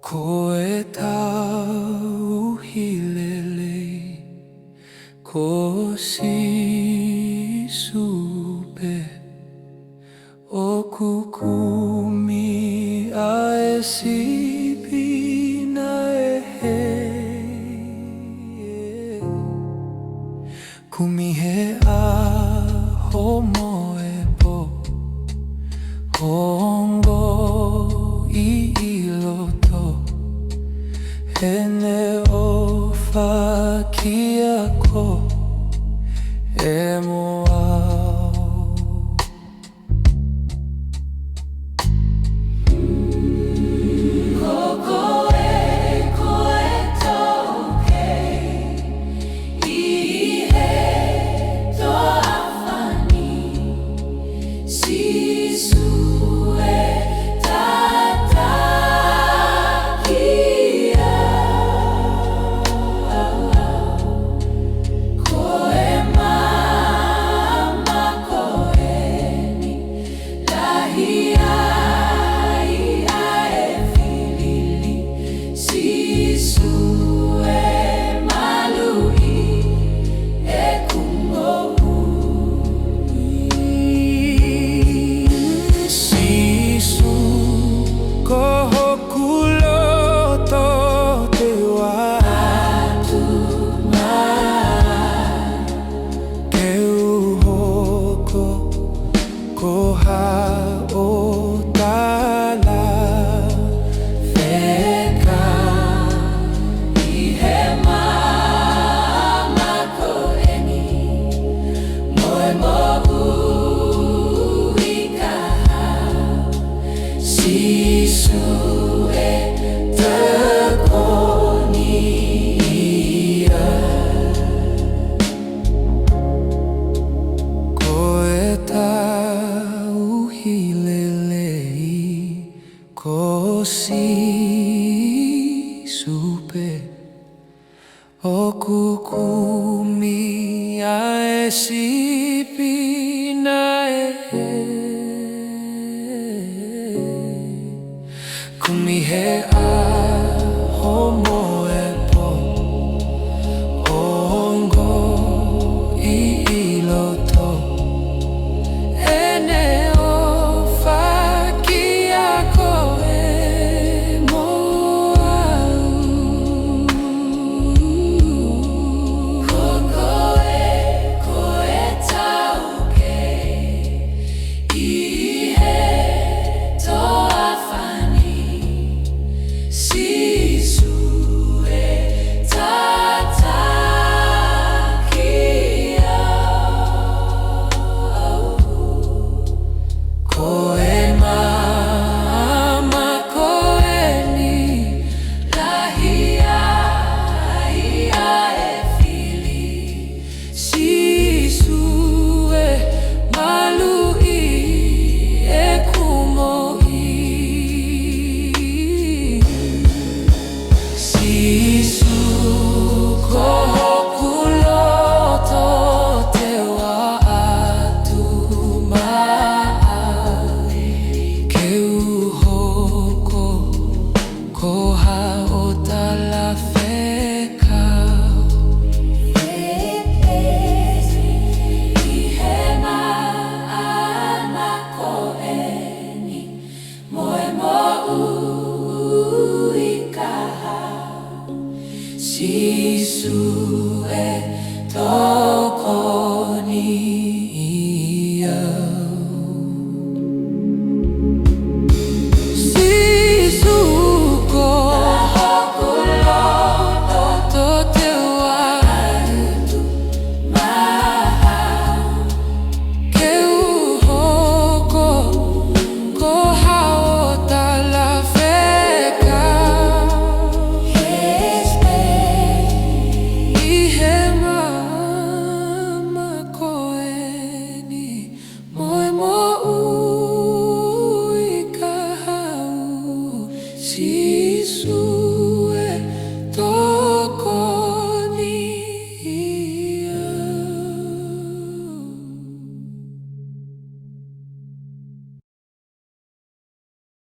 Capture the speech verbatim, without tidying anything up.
Ko e tauhi lelei ko Sīsū pē, ʻoku kumi ʻa e sipi naʻe hē. Kumi he ʻaho mo e pō, ongoʻi ʻi loto, heʻene ʻofa kiate koe mo au. Ko koe ko e taukei ʻi he toafa ni, Sīsū e tataki au. Ko e maama ko eni, lahi ai ʻa e fili, Sīsū e maluʻi, ʻeku moʻui. Sīsū, ko hoku loto te u ʻatu mai, ke u hoko ko haʻo talafekau ʻi he maama ko eni, mo e moʻui ka hau, Sīsū e tokoni ia. Ko e tauhi lelei ko Sīsū pē, ʻoku kumi ʻa e sipi